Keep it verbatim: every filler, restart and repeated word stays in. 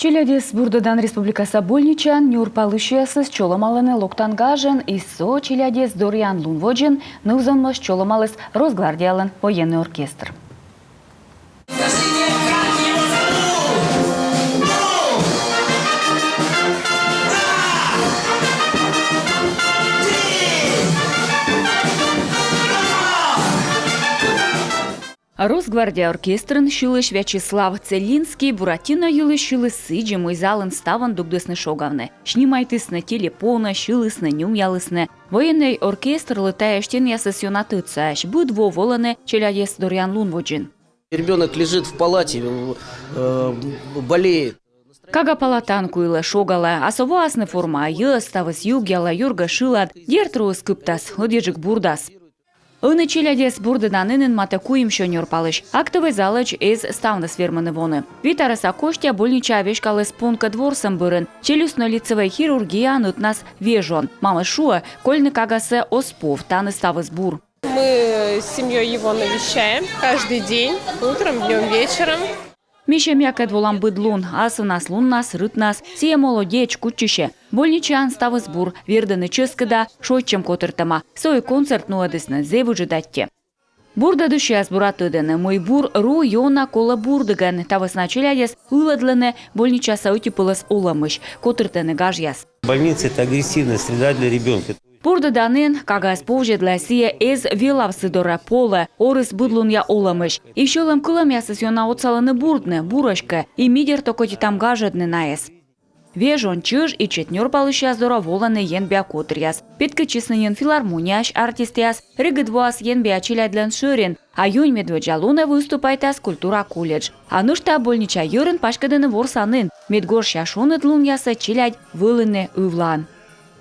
Челядьӧс бурдӧдан республикаса больничаын нёрпалысьясыс чолӧмалӧны локтан гажӧн, и со челядьӧс дорйан лун водзын ныв-зонмӧс чолӧмаліс Росгвардиялӧн военный оркестр. Росгвардия оркестрын сьылысь Вячеслав Целинский Буратино йылысь сьыліс сідзи, мый залын ставӧн дугдісны шогавны. Снимайтісны телепонӧ, сьылісны, нюмъялісны. Военный оркестрлы тайӧ ӧстенъясыс ёна тӧдсаӧсь. Быд во волӧны челядьӧс дорйан лун водзын. Ребенок лежит в палате, э, болеет. Кага палатаын куйлӧ, шогалӧ, а со воасны формаӧ йӧз, ставыс югъялӧ, юргӧ шылад, дерт, руыс кыптас, ӧдйӧджык бурдас. Ӧні челядьӧс бурдӧданінын матӧ куимсё нёрпалысь. Актӧвӧй залӧдз эз ставныс вермыны воны. Вит арӧса Костя больничаӧ веськаліс понкӧд ворсӧм бӧрын. Челюстно-лицевӧй хирургияын ӧтнас вежон. Мамыс шуӧ, кольны кагасӧ оз пов, тані ставыс бур. Мы с семьей его навещаем каждый день, утром, днем, вечером. Ми семьякӧд волам быд лун, асывнас, луннас, рытнас. Сійӧ молодеч, кутчысьӧ. Больничаын ставыс бур, вердӧны чӧскыда, шойччӧм котыртӧма. Со и концерт нуӧдісны, зэв ыджыд аттьӧ. Бурдӧдысьяс бура тӧдӧны, мый бур ру ёна колӧ бурдігӧн. Та вӧсна челядьӧс ылӧдлӧны больничаса ӧти пӧлӧс олӧмысь, котыртӧны гажъяс. Больница — это агрессивная среда для ребенка. Бурдӧданін кагаӧс повзьӧдлӧ, сійӧ эз велав сы дорӧ, полӧ, орыс быдлунъя олӧмысь. И сьӧлӧм кылӧмъясыс ёна отсалӧны бурдны, бур эськӧ, и ми, дерт, кӧть и там гажӧдны найӧс. Вежон чӧж ичӧт нёрпалысьяс дорӧ волӧны енбиа котыръяс. Петкӧдчисны нин филармонияысь артистъяс, регыд воас енбиа челядьлӧн шӧрин, а юнь медводдза лунӧ выступайтас культура колледж. А нӧшта больнича йӧрын паськӧдӧны ворсанін, мед гожся шоныд лунъясӧ челядь вӧліны ывлаын.